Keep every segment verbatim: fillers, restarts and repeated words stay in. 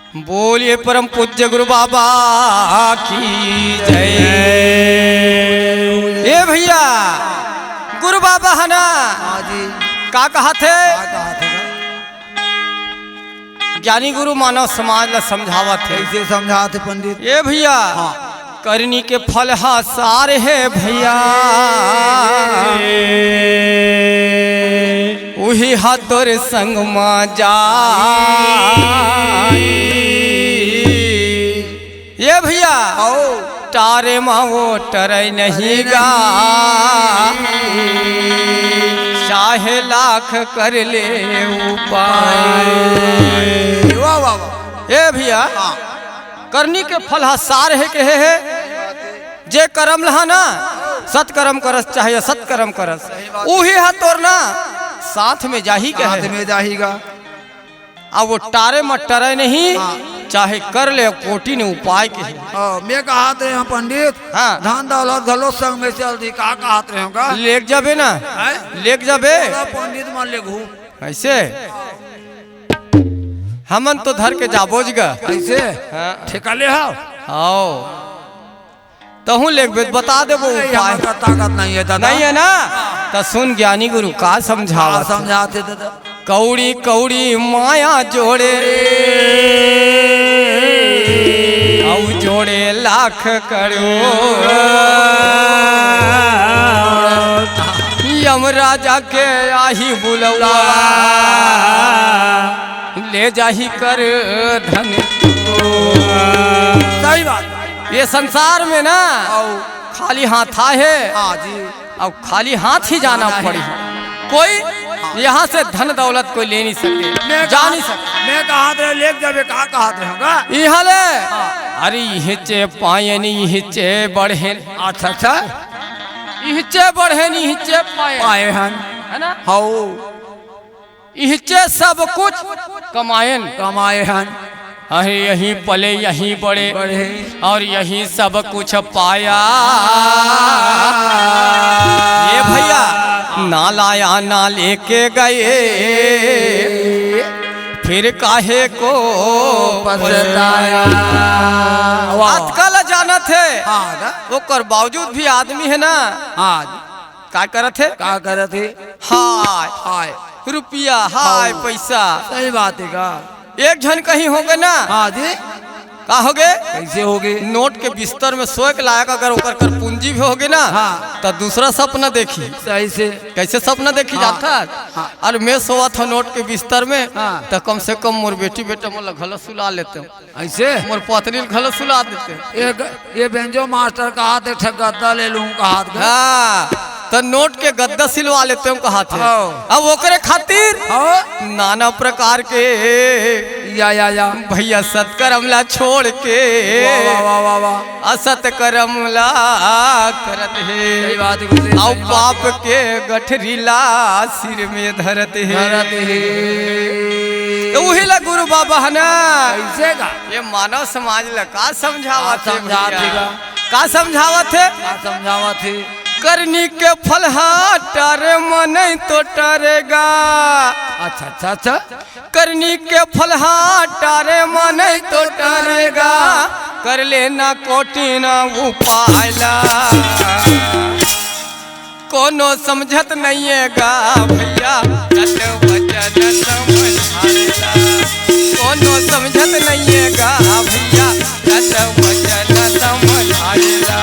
बोलिए परम पूज्य गुरु बाबा की जय। ए भइया, गुरु बाबा ह ना, हाँ जी। का कहत हे? का कहत हे? ज्ञानी गुरु मानव समाज ला समझावत हे। कइसे समझात हे पंडित? ए भइया, हाँ। करनी के फल हा सार हे भइया, उही हा तोर संग मा जाई। ए भइया, आओ। टारे मा वो टरय नहीं गा, चाहे लाख कर ले उपाय। वाह, वाह, वाह। ए भइया, हाँ। करनी के फल हा सार हे कहे हे। जे करम लहा ना, सत्करम करस चाहे असत्करम करस, उही हा तोर ना साथ में जाही कहे। साथ में जाही गा। अब वो टारे म टरे नहीं, हाँ। चाहे कर ले कोटि न उपाय कहे। हाँ, मैं कहत रहेंव पंडित, हाँ। धन दौलत घलो संग में चल दी, का कहत रहेंव गा? लेग जाबे ना, हैं? लेग जाबे। बोला पंडित मन ले घूम। अइसे? हमन तो धर के जाबोच गा। अइसे? हाँ। ठेका ले हव? हव। तहूँ लेगबे त बता देबो नहीं, उपाय। हमर का ताकत नहीं हे दादा। नहीं हे ना? त सुन ज्ञानी गुरु का समझावत हे। समझात हे दादा। कौड़ी कौड़ी माया जोड़े, अउ जोड़े लाख करोड़। यमराजा के आही बुलवा, ले जाही कर धन। सही बात। ये संसार में ना, खाली हाथ आए हे, हाँ जी। अब खाली हाथ ही जाना पड़ी। कोई यहाँ से धन दौलत कोई ले नहीं सके, मैं जा नहीं सके। मैं कहत रहेंव, लेग जाबे, का कहत रहेंव गा? इहाँ ले। हाँ। अरे इहचे पाएन, इहचे बढ़ेन। अच्छा, अच्छा। इहचे बढ़ेन, इहचे पाएन। पाए हन। हे ना? हव। इहचे सब कुछ कमाएन। कमाए हन। अहे यहीं पले, यहीं बड़े, बड़े। अउ यहीं सब कुछ पाया। ए भइया, ना लाया ना लेके गए, फिर काहे को पछताया। वाह। अतका ल जानत हे, हाँ, ना? ओकर बावजूद भी आदमी हे ना, हाँ। का करत हे? का करत हे? हाय। हाय। रुपया, हाय, हव। पइसा। सही बात हे गा। एक झन कहीं होगे ना। हाँ जी। का होगे? कइसे होगे? नोट के बिस्तर में सोए के लायक अगर ओकर कर पूंजी भी होगे ना, हाँ। त दूसरा सपना देखही। सही से। कइसे सपना देखही हाँ। जानथस? हाँ। अरे मैं सोवत हँव नोट के बिस्तर में, हाँ। त कम से कम मोर बेटी बेटा मन ला घलो सुला लेतेंव। अइसे? मोर पत्नी ल घलो सुला देतेंव। ये ग-, ये बेंजो मास्टर कहत हे, एक ठक गद्दा ले लूं कहत हे। हाँ, त नोट के गद्दा सिलवा लेतेंव कहत हे। हाँ। अब ओकरे खातिर हाँ। नाना प्रकार के या, या, या। भइया सत्करम ला छोड़ के वाह, वाह, वाह, वाह, वाह। असत्करम ला करत हे। सही बात हे, गुरुदेव, अउ सही बात हे। पाप के गठरी ला सिर में धरत हे। धरत हे। त उही ला गुरु बाबा ह ना। कइसे गा? ये मानव समाज ला का समझावत हे का समझावत भइया? हे गा? का समझावत हे? का समझावत हे? करनी के फल हा टरे मा नहीं तो टरे गा। अच्छा, अच्छा, अच्छा। करनी के फल हा टरे मा नहीं तो टरे गा। कर ले ना कोटि न उपाय ला। कोनो समझत नइये गा भइया, सत वचन समझाइला। कोनो समझत नइये गा भइया, सत वचन समझाइला।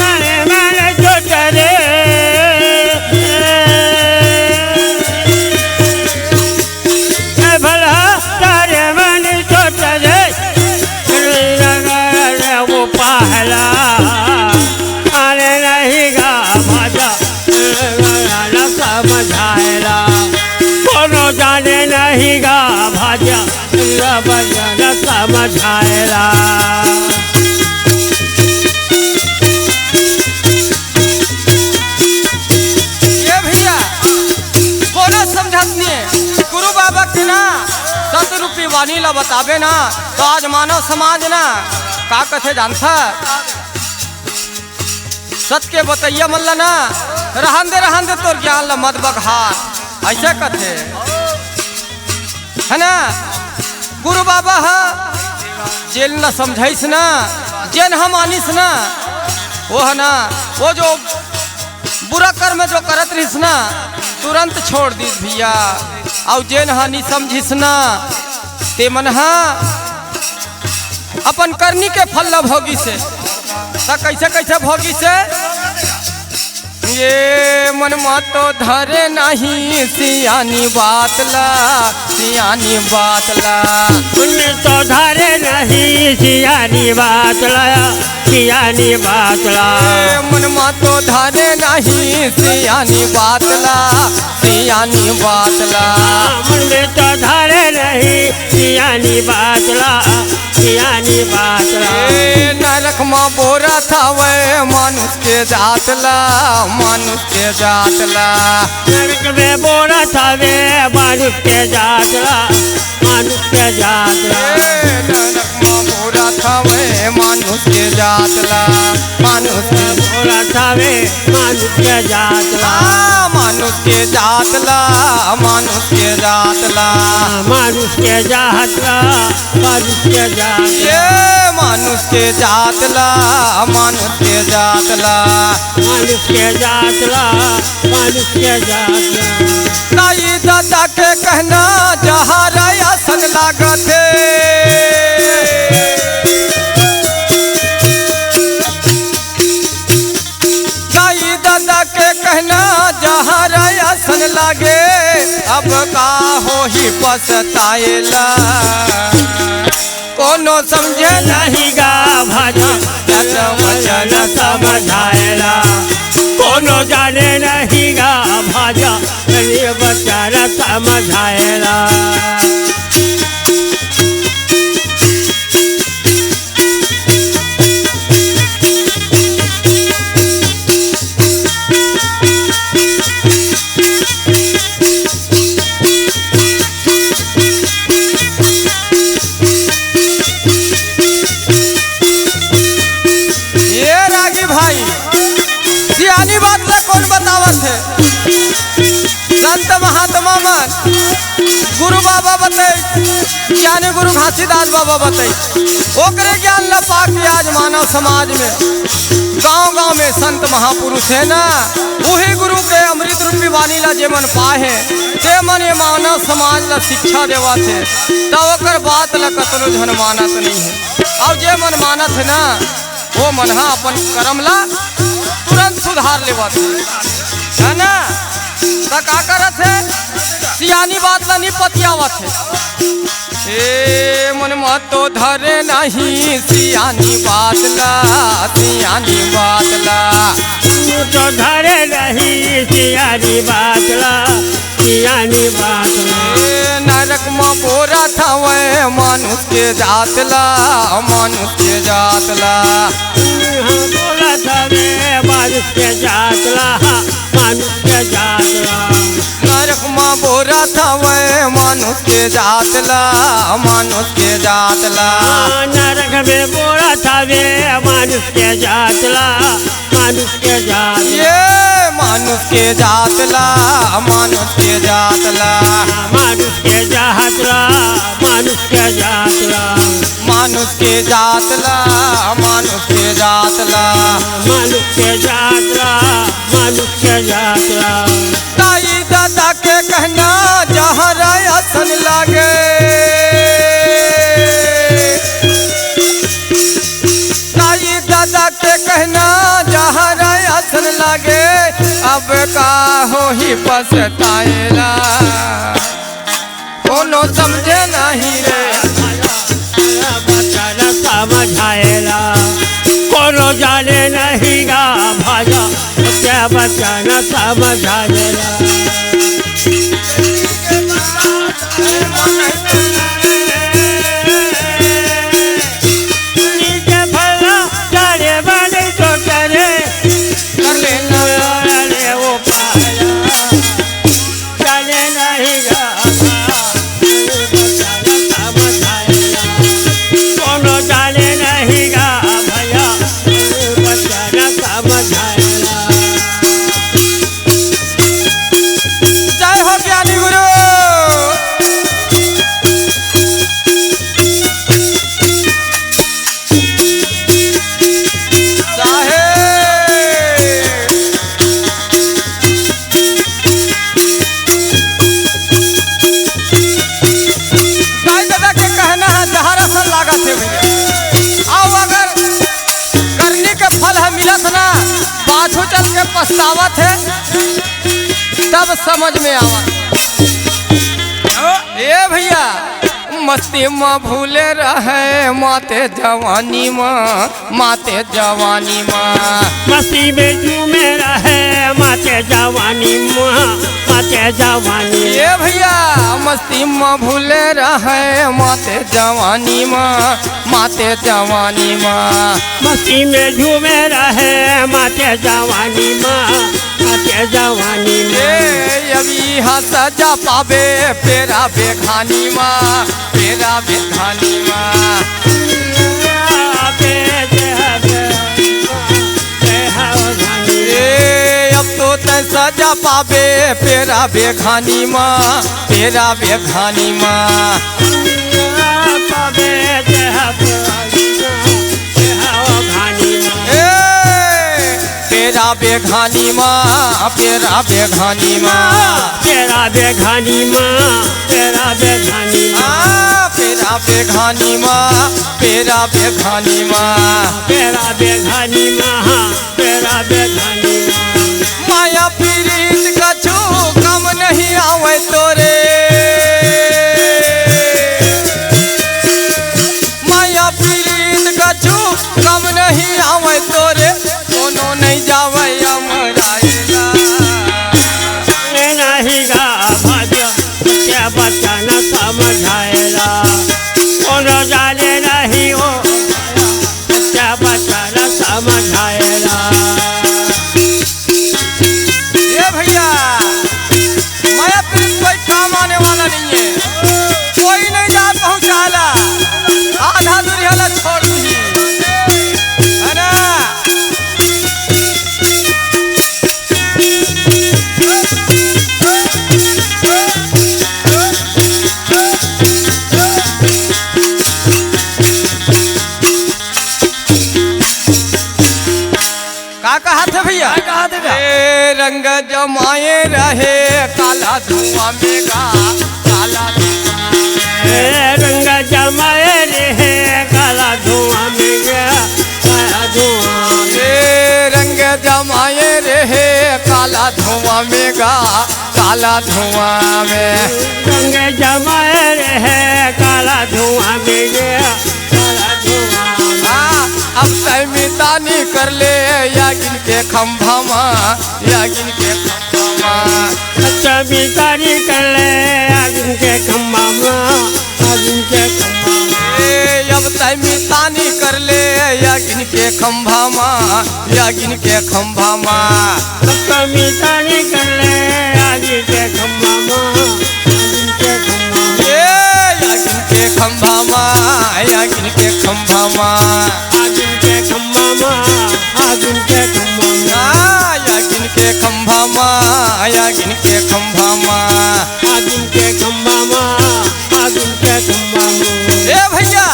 अरे मन छोट रे, ए भला तारे मन छोट रे, वो पहला अरे नहीं गा भाजा, न समझाएला, कोनो जाने नहीं गा भाजा, न समझाएला। ये भइया, कोनो समझत नइये। गुरु बाबा के ना सत रूपी वाणी ला बताबे ना, त आज मानव समाज ना का कथे जानथा? सत के बतइया मन ला ना, रहन दे, रहन दे, तोर ज्ञान ला मत बघार, अइसे कथे। है ना? गुरु बाबा ह जेन ल समझाइस ना, जेन ह मानिस ना, वो ह ना, वो जो बुरा कर्म जो करत रहिस ना, तुरंत छोड़ दीस भैया। अउ जेन ह नी समझिस ना, ते मन ह अपन करनी के फल ल भोगिस हे। त कइसे कइसे भोगिस हे? ये मन म तो धरे नहीं सियानी बात ला, सियानी बात ला। मन तो धरे नहीं सियानी बात ला, सियानी बात ला। ए, मन म तो धरे नहीं सियानी बात ला, सियानी बात ला। मन में तो धरे नहीं सियानी बात ला, सियानी बात ला। ए, नरक म बोरत हवय मानुष के जात ला, मानुष के जात ला। नरक में बोरत हवे मानुष के जात ला, मानुष के जात ला। ए, नरक म बोरत हवे मानुष के जात ला, मानुष के बोरत हवे मानुष के जात ला। हाँ, मानुष के जात ला, मानुष के जात ला। मानुष के जात ला, मानुष के जात ला। ये मानुष के जात ला, मानुष के जात ला। मानुष के जात ला, मानुष के जात ला। दाई ददा के कहना जहर असन लागत हे। दाई ददा के कहना जहर असन लागे, अब का होही पछताए ला। कोनो समझे नहीं गा भाजा, जत वचन समझाए ला। कोनो जाने नहीं गा भाजा, ये वचन समझाए ला। ये रागी भाई, सियानी बात ला कोन बतावत हे? संत महात्मा मन, गुरु बाबा बताइस, ज्ञानी गुरु घासीदास बाबा बताइस, ओकरे ज्ञान ला पाके आज मानव समाज में, गांव-गांव में संत महापुरुष हे ना, उही गुरु के अमृत रूपी वाणी ला जे मन पाए हे, ते मन ये मानव समाज ला शिक्षा देवत हे, त ओकर बात ला कतनो झन मानत नहीं हे। अउ जे मन मानत हे ना, वो मन ह अपन करम ला तुरंत सुधार लेवत हे, है ना? त का करत हे? सियानी बात ला नी पतियावत हे। ए मन म तो धरे नहीं सियानी बात ला, सियानी बात ला। मन तो धरे नहीं सियानी बात ला, सियानी बात ला। ए नरक म बोरत हवय मानुष के जात ला, मानुष के जात ला। बोलत हवे मानुष के जात ला, मानुष के जात ला। नरक म बोरत हवय मानुष के जात ला, मानुष के जात ला। नरक में बोलत हवे मानुष के जात ला, मानुष के जात ला। ये मानुष के जात ला, मानुष के जात ला। मानुष के जात ला, मानुष के जात ला। मानुष के जात ला, मानुष के जात ला। मानुष के जात ला, मानुष के जात ला। दाई ददा के कहना जहर असन लागे। दाई ददा के कहना जहर असन लागे। अब का होही पछताए ला। कोनो समझे नहीं रे। बचन समझाएला, कोनो जाने नहीं गा भाजा, के बचन समझाएला। नीचे फला चढ़े बने तो चढ़े, कर लेना रे वो पाया। जाने नहीं गा, कोनो जाने नहीं गा भैया, बच्चा न समझाएला। पछतावत हे, तब समझ में आवत। ए भैया, मस्ती म भूले रहे माते जवानी म, माते जवानी म। मस्ती में झूमे रहे माते जवानी म, माते जवानी म। ए भैया, मस्ती म भूले रहे माते जवानी म, माते जवानी म। मस्ती में झूमे रहे माते जवानी म, माते जवानी म। ए, अभी इहाँ सजा पाबे पेरा बेघानी म, पेरा बेघानी म। ए, अब तो तैं सजा पाबे पेरा बेघानी म, पेरा बेघानी म। ए, पेरा बेघानी म, पेरा बेघानी म। पेरा बेघानी म, पेरा बेघानी म। आ, पेरा बेघानी म, पेरा बेघानी म। पेरा बेघानी म, हाँ, पेरा बेघानी म। माया पीरित कछु कम नहीं आवै तोरे। माया पीरित कछु कम नहीं आवै तोरे, कोनो नहीं जावै अमराएला। नहीं गा भाया, क्या बचन समझाएला, कोनो जाने नहीं हो, क्या बचन समझाएला। ए भैया, माया पीरित कोई काम आने वाला नहीं है, कोई नहीं जा पहुँचाला, आधा दूरी वाला छोड़ दी, है ना? का कहत हे भैया? का कहत हे भैया? ए, रंग जमाए रहे काला धुआं में गा, काला धुआं में। ए, रंग जमाए रहे काला धुआं में गा, काला धुआं में। ए, रंग जमाए रहे काला धुआं में गा, काला धुआं में। रंग जमाए रहे काला धुआं में गा, काला धुआं में। हाँ, अब तैं मितानी कर ले अगिन के खंभा मा, अगिन के खंभा मा। अच्छा मितानी कर ले अगिन के खंभा मा, अगिन के खंभा मा। ए, अब तैं मितानी कर ले अगिन के खंभा मा, अगिन के खंभा मा। अब तैं मितानी कर ले अगिन के खंभा मा, अगिन के खंभा मा। ए, अगिन के खंभा मा, अगिन के खंभा मा। अगिन के खंभा मा, अगिन के खंभा मा। आ, अगिन के खंभा मा, अगिन के खंभा मा। अगिन के खंभा मा, अगिन के खंभा मा। ए भैया,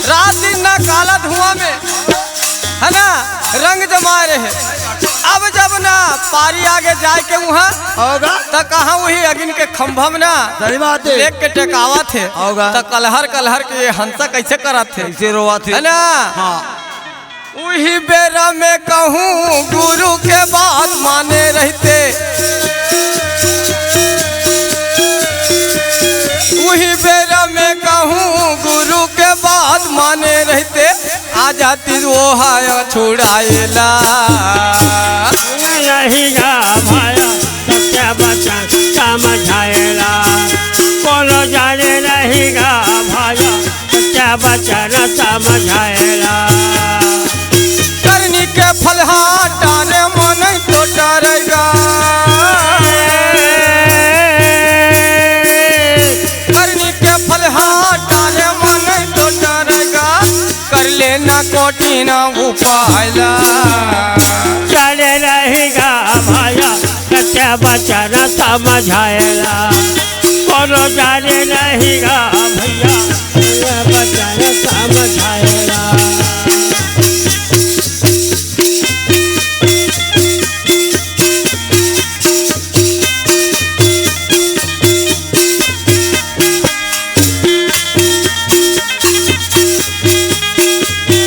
रात दिन ना काला धुआं में, है ना, रंग जमा रहे। अब जब ना पारी आगे जाए के उहाँ, होगा। त कहाँ वही अगिन के खंभा में ना सही बात है। लेग के टेकावत हे। होगा। त कलहर कलहर के ये हंसा कैसे करत हे? कैसे रोवत हे? है ना? हाँ। उही बेरा में कहूँ गुरु के बात माने रहिते, उही बेरा में कहूँ गुरु के बात माने रहिते, आ जाती वो है छुड़ाएला। नहीं गा भाया, सत्य बचन समझाएला, कोनो जाने नहीं गा भाया, सत्य बचन समझाएला। करनी के फल हाटा रे मन तो डरेगा। करनी के फल हाटा रे मन तो डरेगा। कर लेना कठिन उपायला। चले रहेगा भाया, सत्य बचन समझाएला। कोनो जाने नहीं गा भैया, ये बचन समझाएला।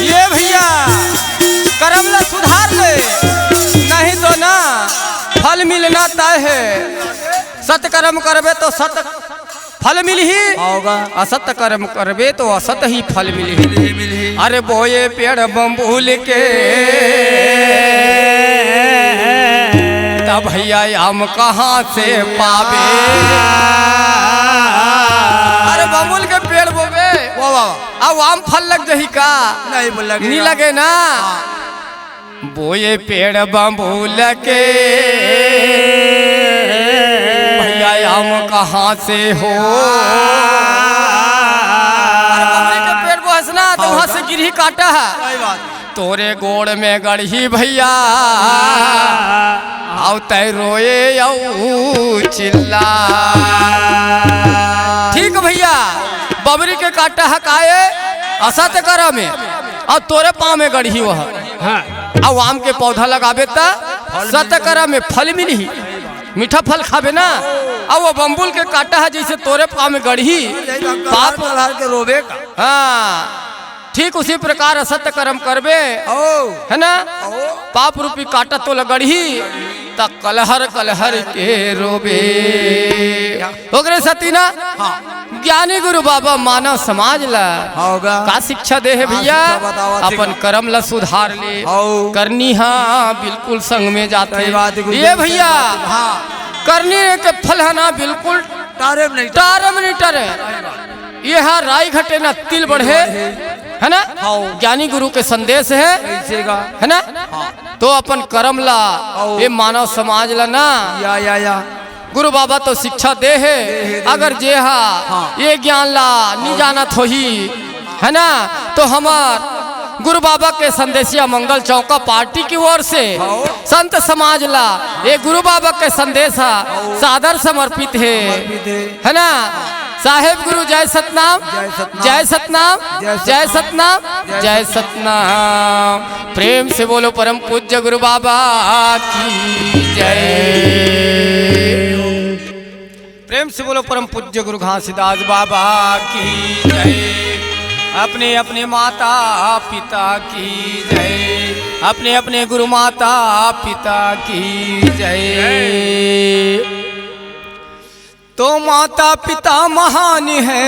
ये भैया, करम ला सुधार ले, नहीं हे, सत करम करबे तो सत फल मिलही, होगा। असत करम करबे तो असत ही फल मिलही। मिलही, मिलही। अरे बोए पेड़ बम्बूल के, तब भैया आम कहाँ से पाबे? अरे बम्बूल के पेड़ बोबे, वाह, वाह। अब आम फल लग जही का? नहीं, बोल लगे नी ना। लगे ना। हाँ। बोए पेड़ बम्बूल के, भैया आम कहाँ से हो? अरे बम्बूल के पेड़ बोहस ना, तो वहाँ से गिरही काटा है। सही बात। तोरे गोड़ में गड़ही भैया, आउ तै रोए अउ चिल्ला। ठीक भैया, बमरी के काटा हकाए असत करा में, अउ तोरे पाँव में गड़ही वह। हाँ। अउ आम के पौधा लगाबे त सत करा में फल मिलही, मीठा फल खाबे ना। अउ वो बम्बूल के काटा है जैसे तोरे पाँव में गड़ही, पाप कलहर के रोबे का। हाँ। ठीक उसी प्रकार असत करम करबे, ओ। है ना? ओ। पाप रूपी काटा तोला गड़ही, त कलहर कलहर के रोबे। ओकरे सती ना, हाँ। ज्ञानी गुरु बाबा मानव समाज ला होगा। का शिक्षा दे हे हाँ, भैया? शिक्षा बतावा, अपन शिक्षा। करम ला सुधार ले। हौ। करनी हाँ बिल्कुल संग में जाथे। सही बात है, गुरु ये जी, भैया, सही बात है। हाँ। करनी के फल है ना बिल्कुल टारे में नहीं टारे। टारे में नहीं टारे। ये हा राई घटे ना तिल बढ़े, है ना? हाँ। ज्ञानी गुरु के संदेश है, कैसे का? है ना? हाँ। तो अपन करम ला, आओ। ये मानव समाज ला ना, या, या, या। गुरु बाबा तो शिक्षा दे हे, दे हे, दे हे। अगर जे हा हाँ। ये ज्ञान ला नी हाँ। जानत होही, है ना, तो हमर गुरु बाबा के संदेशिया मंगल चौका पार्टी की ओर से हाँ। संत समाज ला ये गुरु बाबा के संदेश हा हाँ। सादर समर्पित हे। समर्पित हे। है ना? साहेब गुरु जय सतनाम, जय सतनाम, जय सतनाम, जय जय सतनाम, सतनाम, जय जय सतनाम। सतनाम। प्रेम से बोलो परम पूज्य गुरु बाबा की जय। प्रेम से बोलो परम पूज्य गुरु घासीदास बाबा की जय। अपने अपने माता पिता की जय। अपने अपने गुरु माता पिता की जय। जय। तो माता पिता महान है,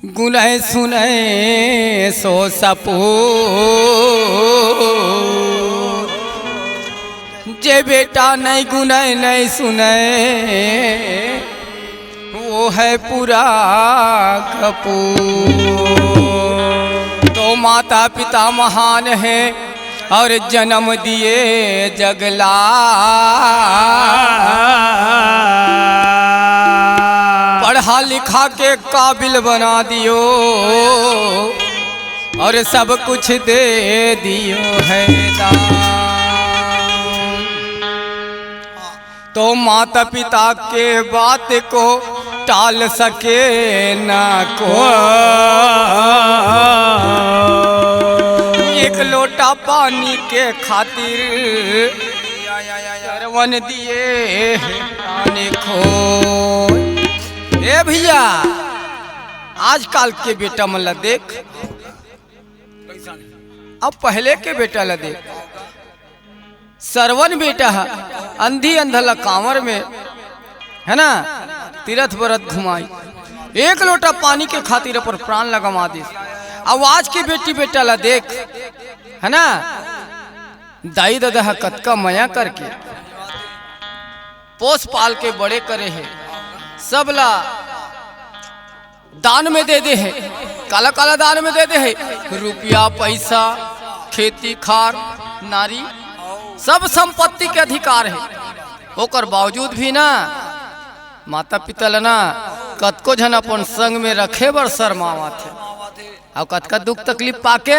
गुनय सुनय सो सपूत। जे बेटा नहीं गुनय नहीं सुनय, वो है पूरा कपूर। तो माता पिता महान है और जन्म दिए जगला, पढ़ा लिखा के काबिल बना दियो और सब कुछ दे दियो है दान। तो माता पिता के बात को टाल सके ना को। एक लोटा पानी के खातिर सरवन दिए प्राण खो। ए भैया, आजकल के बेटा मन ला देख, अब पहले के बेटा ला देख। सरवन बेटा ह, अंधी अंधा ला कांवर में, है ना, तीरथ बरत घुमाई, एक लोटा पानी के खातिर अपन प्राण ला गंवा दिस। अब आज के बेटी बेटा ला देख, है ना, दाई ददा ह कतका मया करके पोस पाल के बड़े करे हे, सब ला दान में दे दे हे। काला काला दान में दे दे हे, रुपया, पैसा, खेती खार, नारी, सब संपत्ति के अधिकार हे। ओकर बावजूद भी ना, माता पिता ला ना, कतको झन अपन संग में रखे बर शर्मावत हे। अउ कतका दुख तकलीफ पाके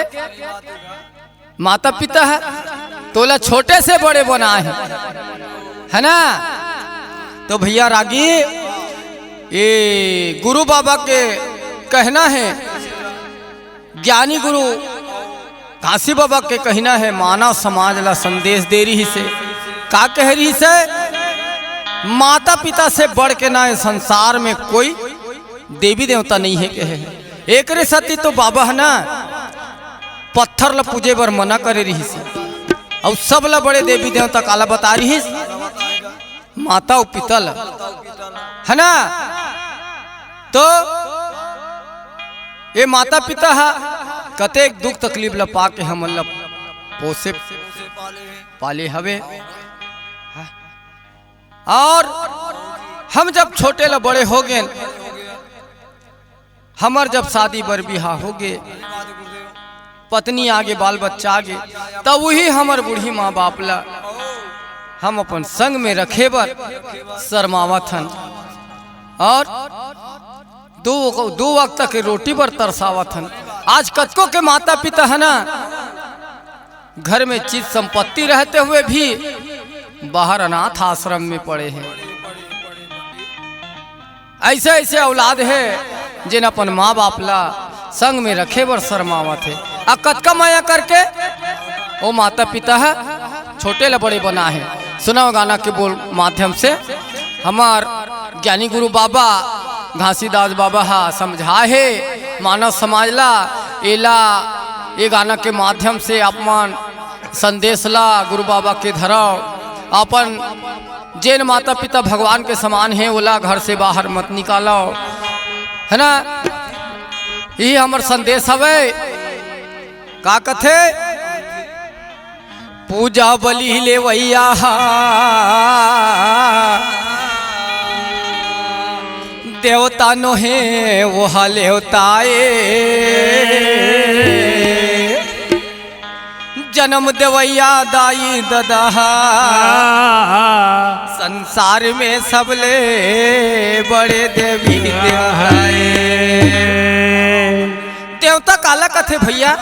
माता पिता ह तोला छोटे से बड़े बनाए हे, है ना? तो भैया रागी, ये गुरु बाबा के कहना हे, ज्ञानी गुरु घासी बाबा के कहना हे, मानव समाज ला संदेश दे रहिस हे। का कह रहिस हे? माता पिता से बढ़ के ना ए संसार में कोई देवी देवता नहीं हे कहे हे। एकरे सती तो बाबा ह ना पत्थर ल पूजे बर मना करे रिहिस। अउ सब ल बड़े देवी देवता काला बता रिहिस, माता अउ पिता ल, है ना? तो ये माता पिता ह कतेक दुख तकलीफ ल पाके हमन ल पोसे पाले हवे। और हम जब छोटे ल बड़े हो गेन, हमर जब शादी बर बिहाव हो गे, पत्नी आगे, बाल बच्चा आगे, तब वही हमर बूढ़ी माँ बाप ला हम अपन संग में रखे बर शर्मावत हन और दो, दो वक्त के रोटी बर तरसावत हन। आज कतको के माता पिता है ना, घर में चीज संपत्ति रहते हुए भी बाहर अनाथ आश्रम में पड़े हैं। ऐसे ऐसे औलाद है, जिन अपन माँ बाप ला संग में रखे बर शर्मावत है। आ कतका मया करके वो माता पिता है, छोटे ल बड़े बना है। सुनाओ गाना के बोल माध्यम से हमार ज्ञानी गुरु बाबा घासीदास बाबा हा समझा है मानव समाज ला। एला ये गाना के माध्यम से आप मन संदेश ला गुरु बाबा के धरव। अपन जेन माता पिता भगवान के समान हे, ओला घर से बाहर मत निकालो, है ना? यही हमर संदेश हवे। का कथे? पूजा बलि लेवइया हा, देवता नोहे, वो हा लेवता ए। जन्म देवइया दाई ददा हा, संसार में सबले बड़े देवी देवता ए। देवता काला कथे भैया?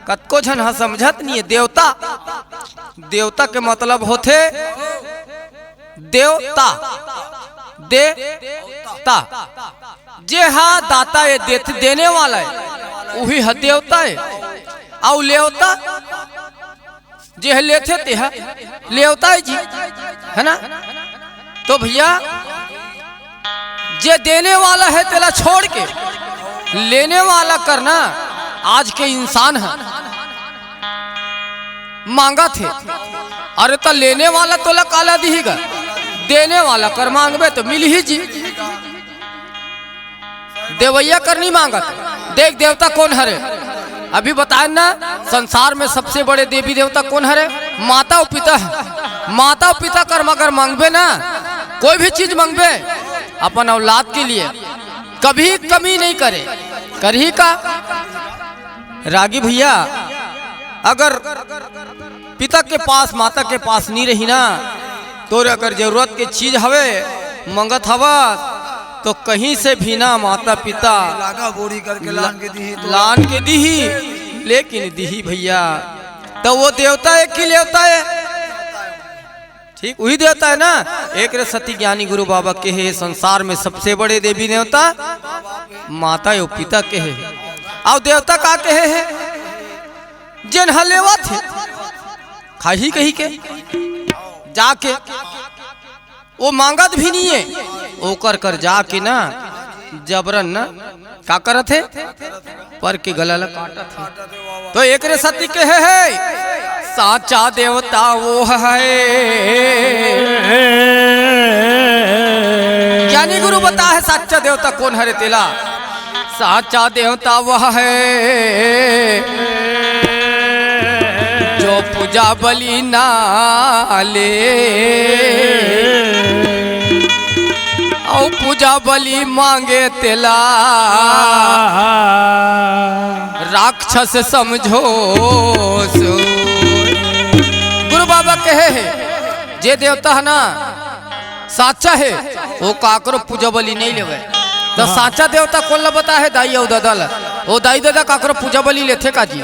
कतको झन ह समझत नहीं है। देवता, देवता के मतलब होथे देवता, देता, जे हा दाता ए, देत-, देने वाला ए, उही ह देवता ए। अउ लेवता, जे ह लेथे ते ह लेवता ए जी, है ना? तो भैया, जे देने वाला है तेला छोड़ के लेने वाला करना आज के इंसान है। मांगत हे, अरे त लेने वाला तोला काला दिही गा, देने वाला कर मांगबे तो मिलही जी। देवइया कर नहीं मांगत। देख देवता कौन हरे, अभी बताए ना, संसार में सबसे बड़े देवी देवता कौन हरे? माता अउ पिता है। माता अउ पिता कर मगर मांगबे ना, कोई भी चीज मांगबे अपन औलाद के लिए, कभी कमी नहीं करे। करही का? रागी भैया, अगर पिता के पास, माता के पास नहीं रही ना, तोर अगर जरूरत के चीज हवे, मंगत हवस, तो कहीं से भी ना माता पिता लागा बोरी करके ला-, लान के दीही तो। लान के दीही, लेकिन दीही भैया। तो वो देवता है कि लेवता है? ठीक, वही देवता है ना। एक रे सती ज्ञानी गुरु बाबा के है, संसार में सबसे बड़े देवी देवता माता अउ पिता के है। अउ देवता का कहे है? जेन ह लेवत हे, खाही कही के, जाके वो मांगत भी नहीं है, ओकर कर जाके ना जबरन ना का करत हे, पर के गला ला काटत हे। तो एकरे सती के हे, हे साचा देवता वो है। ज्ञानी गुरु बता है साचा देवता कौन हरे तेला। साचा देवता वह है, जो पूजा बलि ना ले, अउ पूजा बलि मांगे तेला, राक्षस समझो सो। गुरु बाबा कहे हे, जे देवता है ना, साचा हे, वो काकरो पूजा बलि नहीं लेवे। तो हाँ। साचा देवता कोन ला बता है? दाई अउ ददा ला। वो दाई ददा काकरो पूजा बलि लेथे का जी?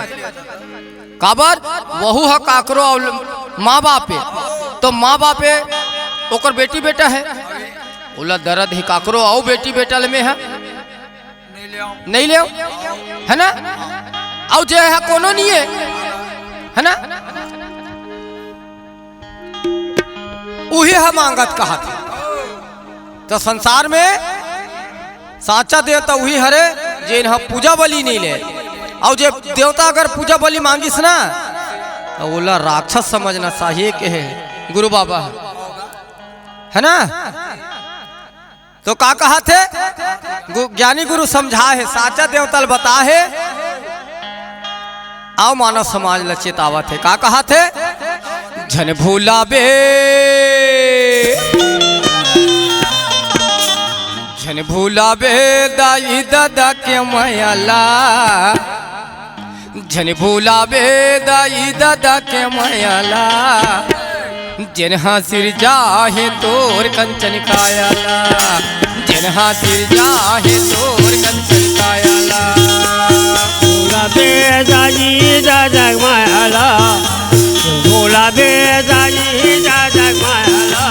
काबर? वहू ह काकरो अउ माँ बाप हे। तो माँ बाप हे, ओकर बेटी बेटा है, ओला दर्द ही काकरो अउ बेटी बेटा ले में है। नहीं ले, है ना? अउ जे ह कोनो नहीं है, है ना? उही ह मांगत कहत। तो संसार में साचा देवता उही हरे, जेन ह पूजा बलि नहीं ले। अउ जे देवता अगर पूजा बलि मांगिस ना, त ओला राक्षस समझना चाहिए के हे गुरु बाबा, है ना? तो का कहाथे? गु-, ज्ञानी गुरु समझा हे, साचा देवता ल बता हे, अउ मानव समाज ल चेतावत हे। का कहाथे? झन भुलाबे, झन भुलाबे दाई ददा के मया ला, झन भुलाबे दाई ददा के मया ला, जेन हा सिरजा हे तोर कंचन काया ला, जेन हा सिरजा हे तोर कंचन काया ला। भुलाबे दाई ददा के मया ला, भुलाबे दाई ददा के मया ला।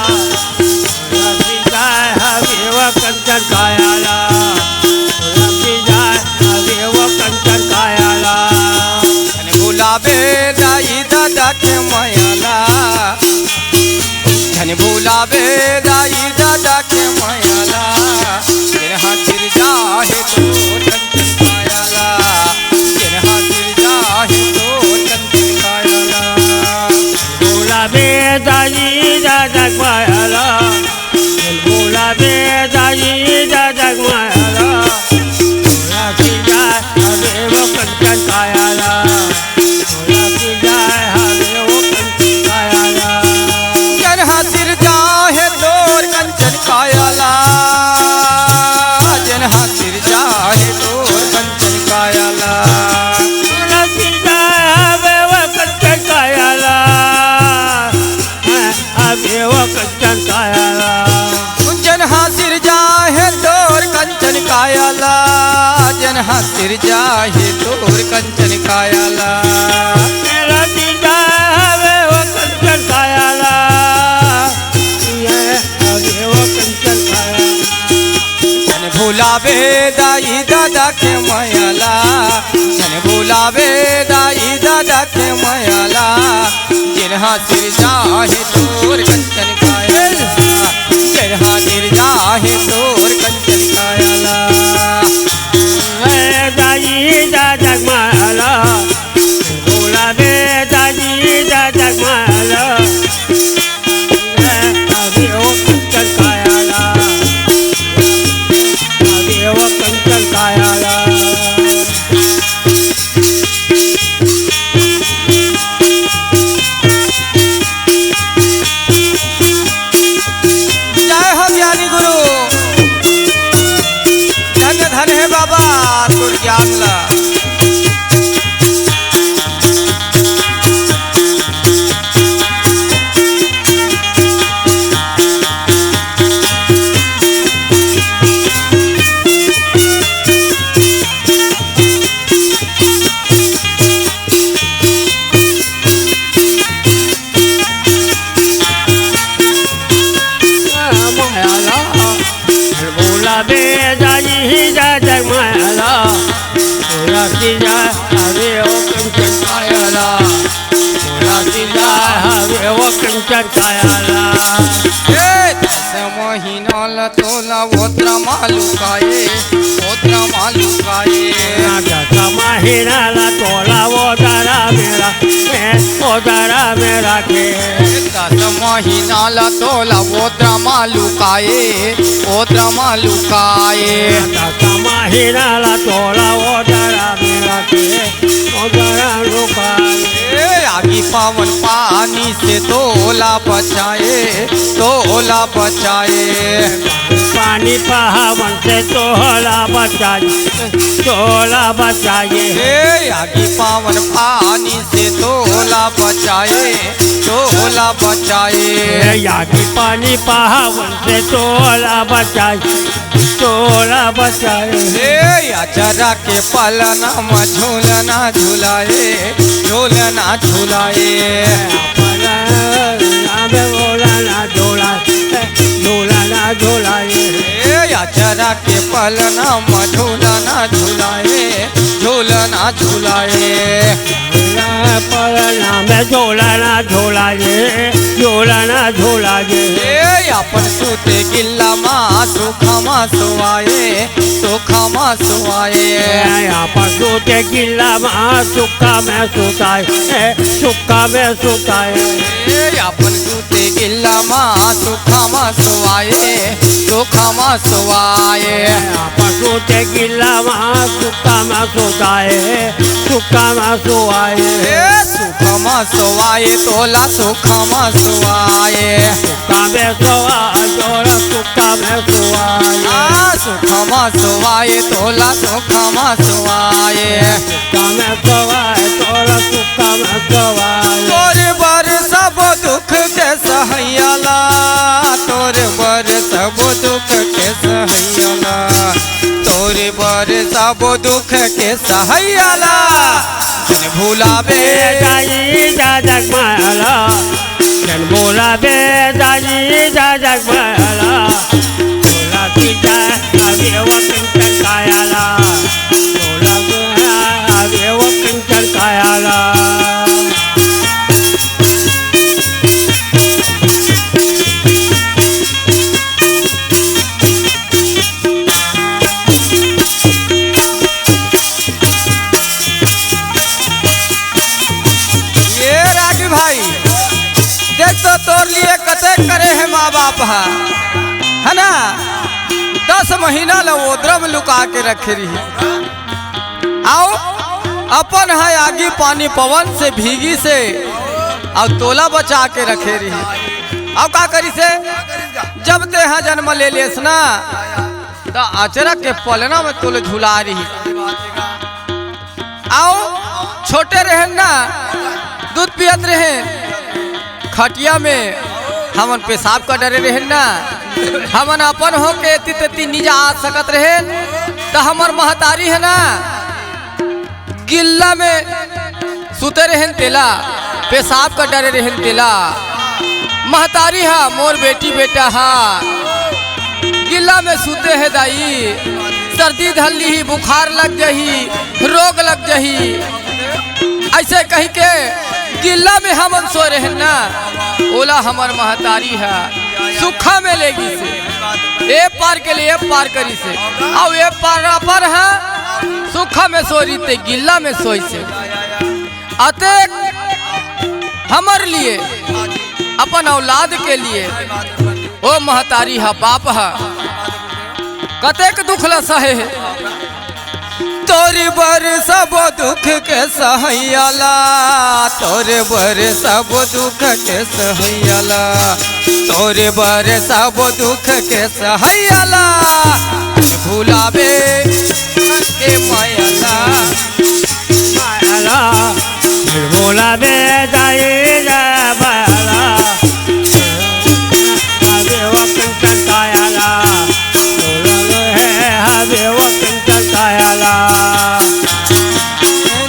रखी जाय हवे वो कंचन काया ला, रखी जाय हवे वो कंचन काया ला। झन भुलाबे दाई ददा के मया ला, झन भुलाबे दाई ददा के मया ला, जेन हा सिरजा हे तोर कंचन काया ला, जेन हा सिरजा हे तोर कंचन काया ला। भुलाबे दाई ददा के मया ला, भुलाबे दाई ददा के मया ला। भुलाबे दाई हवे वो कंचन काया ला, भुलाबे दाई हवे वो कंचन काया ला। जेन हा सिरजा हे तोर कंचन काया ला, जेन हा सिरजा हे तोर कंचन काया ला। भुलाबे दाई हवे वो कंचन काया ला। हवे वो कंचन काया ला। जेन हा सिरजा हे तोर कंचन काया ला, जेन हा सिरजा हे तोर कंचन काया ला। मेरा सिरजा हवे वो कंचन काया ला। ये हवे वो कंचन काया ला। झन भुलाबे दाई ददा के मया ला, झन भुलाबे दाई ददा के मया ला। जेन हा सिरजा हे तोर कंचन काया ला, जेन हा सिरजा हे तोर कंचन काया ला। ए दाई ददा के मया ला, भुलाबे दाई ददा के मया ला। ए हवे वो कंचन काया ला, हवे वो कंचन काया ला। जय हो ज्ञानी गुरु, धन्य धन्य हे बाबा तोर ज्ञान ला। मया ला, भुलाबे दाई ददा के मया ला। रखी जाय हवे वो कंचन काया ला, रखी जाय हवे वो कंचन काया ला। ए, दस महीना ला तोला ओदरा मा लुकाए, ओदरा मा लुकाए। दस महीना ला तोला ओदरा में राखे, ए, ओदरा में राखे। दस महीना ला तोला ओदरा मा लुकाए, ओदरा मा लुकाए। दस महीना ला तोला ओदरा में राखे, ओदरा लुकाए। ए, आगी पवन पानी से तोला बचाए, तोला बचाए। पानी पहावन से तोला बचाए, तोला बचाए। ए, आगी पवन पानी से तोला बचाए, तोला बचाए। ए, आगी पानी पहावन से तोला बचाए, तोला बचाए। ए, अचरा के पलना म झूलना झुलाए, झूलना झुलाए। पलना में झूलना झुलाए, झूलना झुलाए। ए, अचरा के पलना म झूलना झुलाए, झूलना झुलाए। पलना में झूलना झुलाए, झूलना झुलाए। ए, अपन सूते गिल्ला मा सुखा मा सोवाए, सुखा मा सोवाए। अपन सूते गिल्ला मा सुखा मा सुताए, सुखा मा सुताए। अपन सूते गिल्ला मा सुखा मा सोवाए, सुखा मा सोवाए। अपन सूते गिल्ला मा सुखा मा सुताए, सुखा मा सोवाए। ए, सुखा मा सोवाए, तोला सुखा मा सोवाए। सुखा मा सोवाए, तोला सुखा मा सोवाए। आ, सुखा मा सोवाए, तोला सुखा मा सोवाए। सुखा मा सोवाए, तोला सुखा मा सोवाए। तोर बर सब दुख के सहैया ला, तोर बर सब दुख के सहैया ला, तोर बर सब दुख के सहैया ला। झन भुलाबे दाई जा जगमाला, झन भुलाबे दाई जा जगमाला। भुला की जा अबे वो कंचन कायाला, भुला अबे वो कंचन कायाला। ये रागी भाई, देख तो तोर लिए कते करे हे माँ बाप हा, है ना? दस महीना ल ओदरा में लुका के रखे रही। आओ, अपन ह आगी पानी पवन से भीगी से, अउ तोला बचा के रखे रही। अउ का करी से? जब ते ह जन्म ले लेस ना, त अचरा के पलना में तोले झुला रही। अउ छोटे रहेन ना, दूध पियत रहेन, खटिया में हमन पेशाब कर डरे रहेन ना, हमन अपन होके एती तेती नी जा सकत रहेन, त हमर महतारी हे ना, गिल्ला में सुते रहेन तेला, पेशाब कर डरे रहेन तेला। महतारी हा मोर बेटी बेटा हा गिल्ला में सुते हे दाई, सर्दी धर लीही, बुखार लग जही, रोग लग जही, अइसे कहि के गिल्ला में हमन सोय रहेन ना, ओला हमर महतारी हा सुखा में ले गिसे, ए पार के लिए ए पार करिसे, अउ ए पार पर हा सुखा में सोय रहिते गिल्ला में सोइसे। अतेक हमर लिए, अपन औलाद के लिए, ओ महतारी हा, बाप हा, कतेक दुख ल सहे हे। तोर बर सब दुख के सहैया ला, तोर बर सब दुख के सहैया ला, तोर बर सब दुख के सहैया ला, भुलाबे के माया ला। माया ला, भुलाबे दाई ला माया ला। हवे वो कंचन काया ला, भुलाबे हवे वो कंचन काया ला।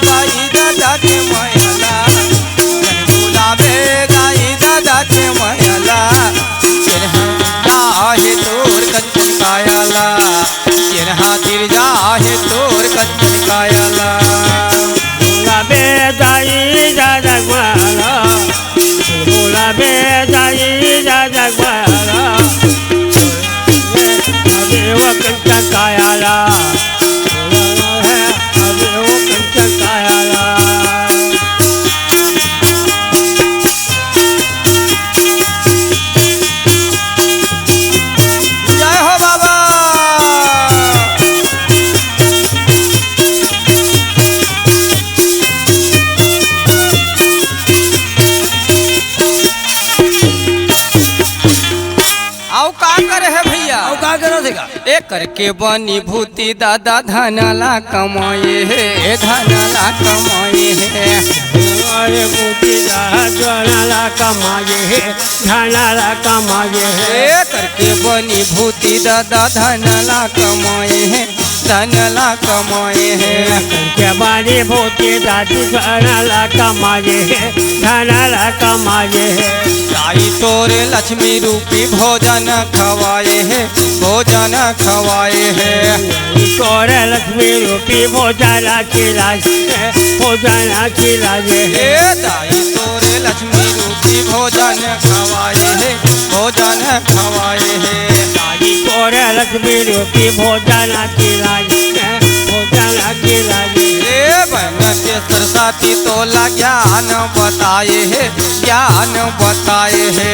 दाई ददा के माया ला, भुलाबे दाई ददा के माया ला। तेरे हम आहे तोर कंचन काया ला। केनहा गिरजा हे तोर कंचन काया ला। भुलाबे दाई जा जगमाला, भुलाबे दाई जा जगमाला। हवे वो कंचन काया ला, हवे वो कंचन काया ला। जय हो बाबा। अउ का करे हे भैया? अउ का करे हे गा? ए करके बनी भूती दादा धन ला कमाए हे, धन ला कमाए हे। अरे भूती दादा धन ला कमाए हे, धन ला कमाए हे। ए करके बनी भूती दादा धन ला कमाए हे, धन ला कमाए हे। करके बनी भूती दादी धन ला कमाए हे, धन ला कमाए हे। दाई तोरे लक्ष्मी रूपी भोजन खवाए हे, भोजन खवाए हे। दाई तोरे लक्ष्मी रूपी भोजन खिलाए हे, भोजन खिलाए हे। ए दाई तोरे लक्ष्मी रूपी भोजन खवाए हे, भोजन खवाए हे। दाई तोर लक्ष्मी रूपी भोजन खिलाए हे, भोजन खिलाए हे। ए बन के सरस्वती तोला ज्ञान बताए हे, ज्ञान बताए हे।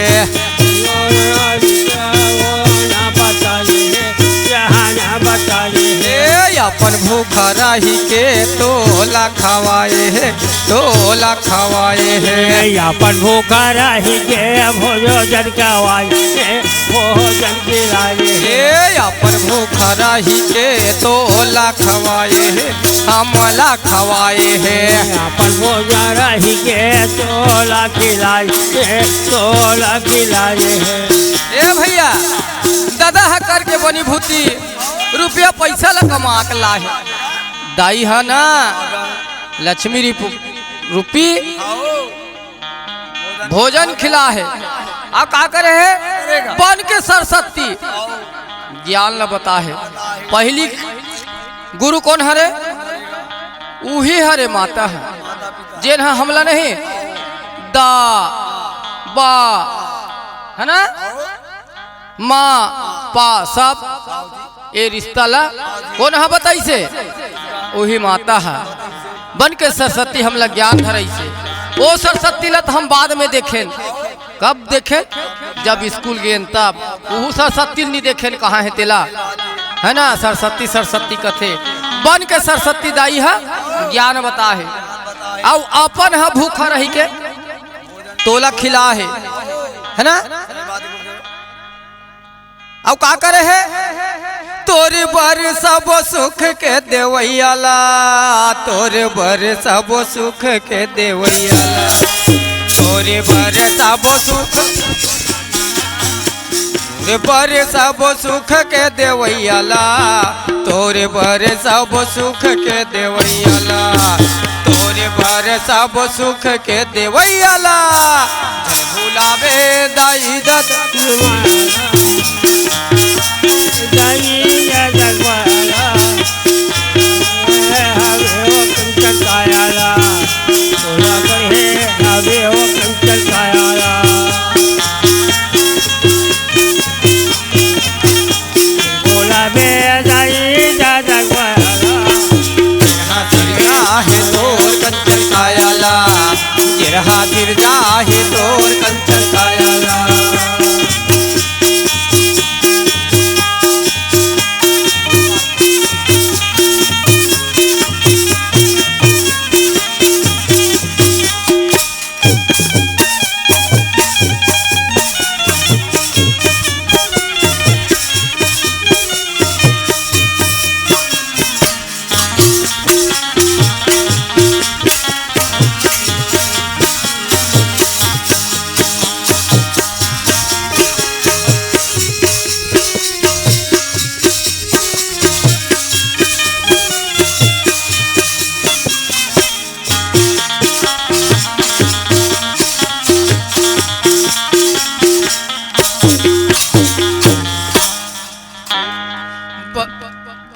ए अपन भूख रही के तोला खवाए हे, तोला खवाए हे। ए अपन भूख रही के भोजन खवाए हे, भोजन खिलाए हे। ए अपन भूख रही के तोला खवाए हे, हमला खवाए हे। अपन भूख रही के तोला खिलाए हे, तोला खिलाए हे। ए भैया, दादा ह करके बनी भूती, रुपया पैसा ला कमा के लाहे। दाई ह ना लक्ष्मी रिपु-, रूपी भोजन खिला हे। अब का करे हे? बन के सरस्वती ज्ञान ला बता हे। पहली गुरु कोन हरे? उही हरे माता ह। जेन ह हमला नहीं दा बा, है ना? माँ पा सब ए रिश्ता ला कोन ह बताइसे? उही माता ह। बन के सरस्वती हमला ज्ञान धराइसे। ओ सरस्वती ला त हम बाद में देखेन। कब देखेन? जब स्कूल गेन तब। उहू सरस्वती नी देखेन कहाँ हे तेला, है ना? सरस्वती सरस्वती कथे। बन के सरस्वती दाई ह ज्ञान बता हे। अउ अपन ह भूखा रही के तोला खिला हे, है ना? अउ का करे हे? तोर बर सब सुख के देवैया ला, तोर बर सब सुख के देवैया ला, तोर बर सब सुख, तोर बर सब सुख के देवैया ला, तोर बर सब सुख के देवैया ला, तोर बर सब सुख के देवैया ला। भुलावे दाई दद।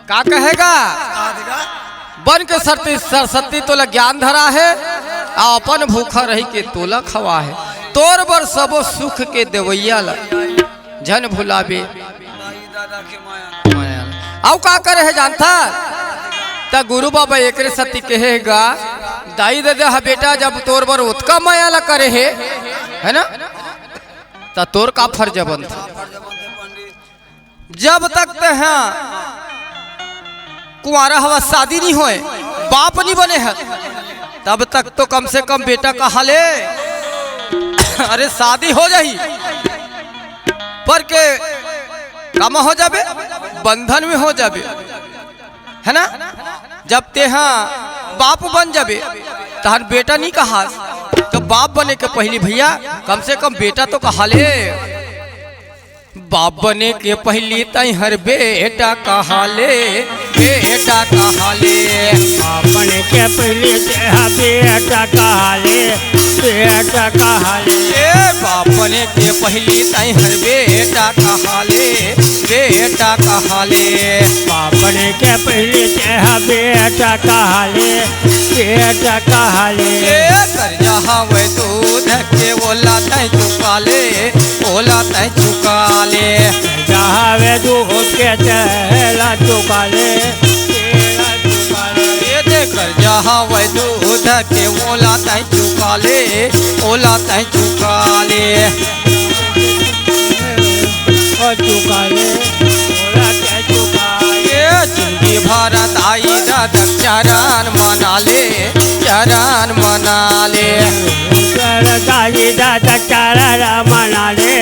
का कहेगा? बन के सरती-, सरस्वती तोला ज्ञान धरा हे, अउ अपन भूखा रही के तोला खवा हे। तोर बर सबो सुख के देवैया ला झन भुलाबे। अउ का करे हे जानथा? त गुरु बाबा एकरे सती कहे गा, दाई ददा ह बेटा जब तोर बर ओतका मया ला करे हे, है ना? त तोर का फर्ज बनथे? जब तक तेहा कुंवारा हवा, शादी नी होय, बाप नी बने ह, तब तक तो कम से कम बेटा कहा ले। अरे शादी हो जाही, पर के कम हो जाबे, बंधन में हो जाबे, है ना? जब तेहा बाप बन जाबे, तहन बेटा नी कहास, तो बाप बने के पहिली भैया कम से कम बेटा तो कहा ले। बाप बने के पहिली तैं हर बेटा कहा ले, बेटा कहा ले। बाप बने के पहिली तैं हर बेटा कहा ले, बेटा कहा ले। ए बाप बने के पहिली तैं हर बेटा कहा ले, बेटा कहा ले। बाप बने के पहिली तैं हर बेटा कहा ले, बेटा कहा ले। ए कर्जा हवय दूध के ओला तैं चुका ले, ओला तैं चुका ले। जहाँ हवे दूध के तेला चुका ले, तेला चुका ले। ए दे कर्जा हवय दूध के, ओला तैं चुका ले, ओला तैं चुका ले। ओ चुका ले, ओला तैं चुका ले। ए जिंदगी भर दाई ददा चरण मना ले, चरण मना ले। भर दाई ददा चरण मना ले,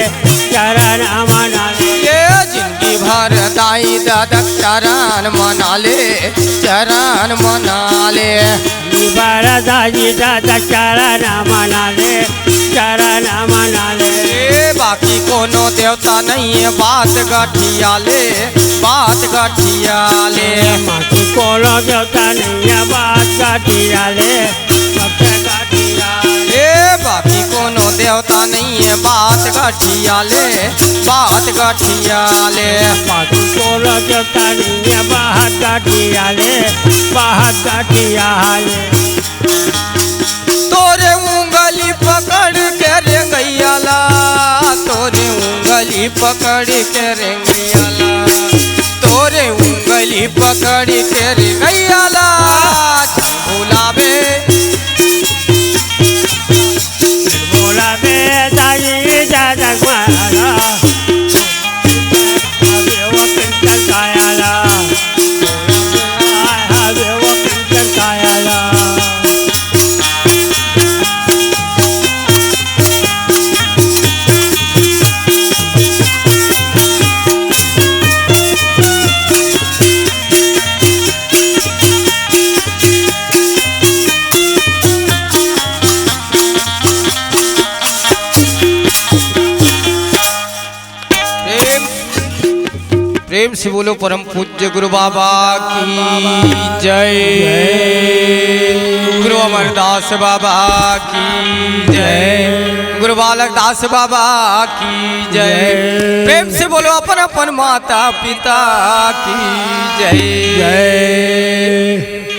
चरण मना ले। ए जिंदगी भर दाई ददा चरण मना ले, चरण मना ले। जिंदगी भर दाई ददा चरण मना ले, चरण मना ले। ए बाकी कोनो देवता नइये, बात गठिया ले, बात गठिया ले। बाकी कोनो देवता नइये, बात गठिया ले, बात गठिया ले। ए बाकी कोनो देवता नइये, बात गठिया ले, बात गठिया ले। बाकी कोनो देवता नइये, बात गठिया ले, बात गठिया ले। तोरे उंगली पकड़ के रेंगइया ला, तोरे उंगली पकड़ के रेंगइया ला, तोरे उंगली पकड़ के रेंगइया ला। भुलावे, भुलावे दाई ददा मारा। प्रेम, प्रेम से बोलो परम पूज्य गुरु बाबा की जय। गुरु अमरदास बाबा की जय। गुरु बालक दास बाबा की जय। प्रेम से बोलो अपन अपन माता पिता की जय। जय।